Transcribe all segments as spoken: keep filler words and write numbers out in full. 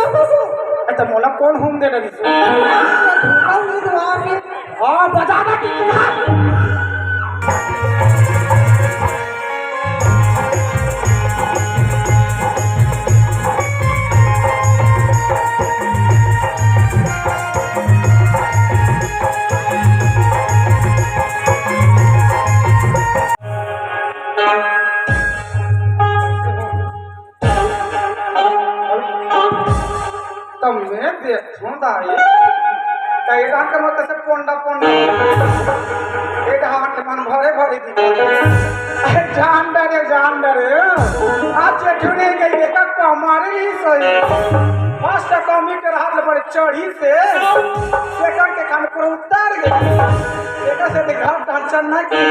ए, त मोला कोन हूम दे डरिस? हाँ, बजा ना टिकला। त मैं देखथों दाई, कई डाहर के मत से पोंडा पोंडा, ए डाहर के मन भरे भरे दिखे। अरे जान डरे, जान डरे, आज जेठू नहीं गई, देखा कमारी ही सही। फर्स्ट कमी के रहत ले बड़े चढ़ी से, सेकंड के खान पूरा उतार गई। एकर से तो घर ढांचा ना की।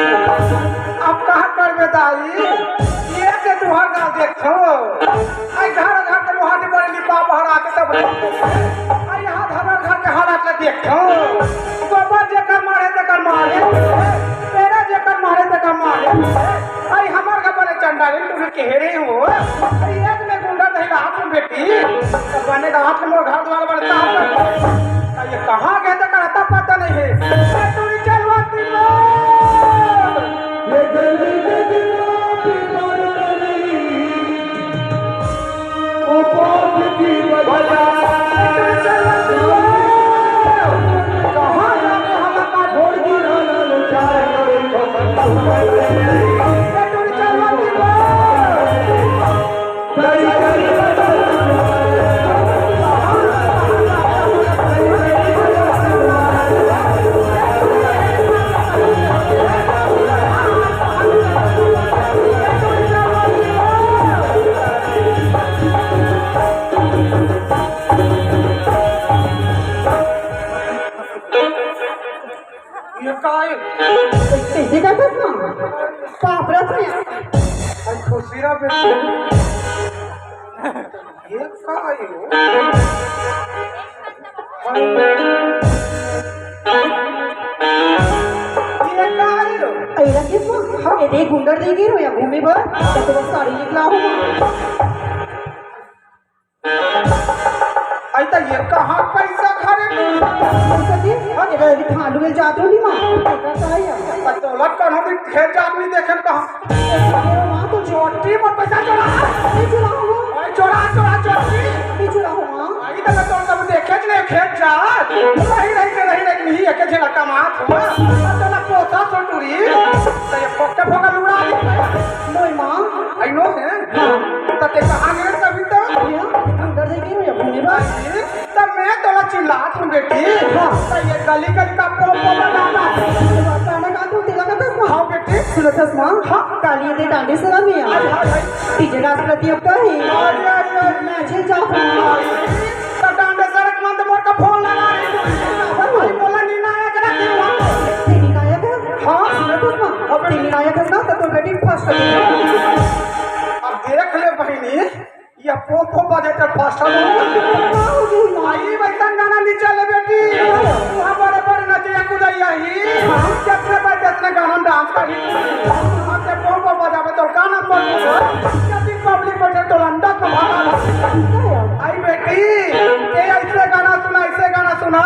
अब कहाँ करबे दाई? ये के तुहर गाँव देखो। आई घर घर के मुहाटी पर लिपा बहरा के सब। आई यहाँ हमर घर के हालत ला देखो। गोबर जेकर मारे तेकर मारे। पेड़ा जेकर मारे तेकर मारे। आई हमर घर पर चंडाली तुझे कह रही हो। आई एक में गुंडा नहीं रहा तुम बेटी। तो बने रहा तुम घर द्वार बनता। आई ये कहाँ गए तेकर अता पता नहीं है। ए, तू चलवा तीनों। ये गली में दिनों की बात नहीं, वो बात की वजह। कहाँ जाने हम छोड़ दी। ये का है? कैसे करत हस ना? पाप रच में। अरे खुशी रहा बेटी। ये का है वो? ये का है वो? ऐला किस में? हाँ, ये देख गुंडर दे गिरो या घूमे बर, या तो बस साड़ी निकला हो। आई त ये कहाँ पैसा घरे में? पैसा दे, हाँ, ये भांडू में जात रही माँ, पैसा चाहिए। आ, दौलत कौन हो भी खेत जात नहीं देखे कहाँ? ये माँ तो छोटी मत पैसा चोरा। नहीं चुरा हूँ। ओए, चोरा, चोरा, चोरी। नहीं चुरा हूँ माँ। आई त मैं तो सब देखे च नहीं खेत जात। रही, रही के, रही, रही, नहीं, एके झेला कमात हुआ। अब तो ना पोसा सो टूरी। तो ये फोकटे फोका लुड़ा दी। मोय माँ। आई नो है? हाँ। त ते कहाँ गए तभी तो? भैया, अंदर जाके रो या भूमि बस। त मैं तोला चिल्लात हूँ बेटी। हाँ। त ये गली गली का पो पो बजाना। बजाना का तू दिला का दस माँ। हाँ बेटी। सुनो दस माँ। हाँ। काली दे डांडे सलामी आ। हाय, हाय, हाय। डीजे डांस प्रतियोगिता है। हाय, हाय, हाय। नाचे जाओ। त डांडे सरक मंद मोर का फोन लगा रही तू। भाई बोला नी ना आया करा कि हुआ। तेरी नायक है। हाँ। सुनो दस माँ। अब तेरी नायक है ना तो तोर बेटी फर्स्ट। अब देख ले बहिनी, ये पो पो बजे त फर्स्ट हो। आई वैसन गाना नहीं चले बेटी। वहाँ बड़े बड़े नचिया कुदैया ही। कितने बजे इतने गाना में डांस करी। हम ते पो पो बजाबे तो का नंबर दो? जब पब्लिक बैठे तो लंडा तो भागा। आई बेटी, ये ऐसे गाना सुना, ऐसे गाना सुना।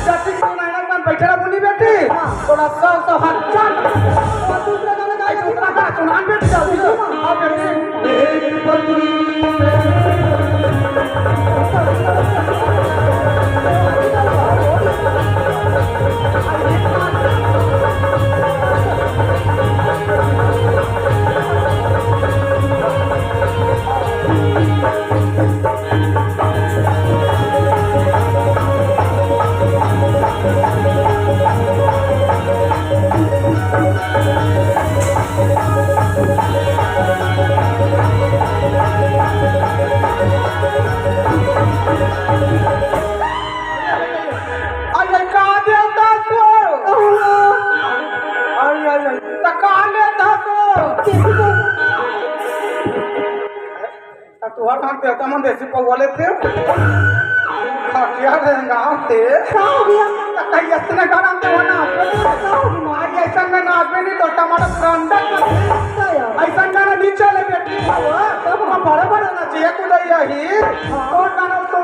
जब सुना ना बैठे रहा बोली बेटी। हाँ। थोड़ा सौ, सौ हाथ चल। और दूसरा गाना गा। आई दूसरा गाना सुना बेटी जल्दी। हाँ बेटी। अरे का देवता तो? अरे, अरे, त का लेता तो? त तुहर नाम देवता मन देसी पौवा लेते? खटिया रहेंगा ते। का हो गया? त कहीं इतने गाना ते हो ना। का हो गया? आज ऐसा में ना आदमी नहीं तो टमाटर पूरा अंडा कर दे। का यार? ऐसा गाना नहीं चले बेटी। तब हम बड़े बड़े ना चाहिए कुदैया ही। हाँ। और गाना सुन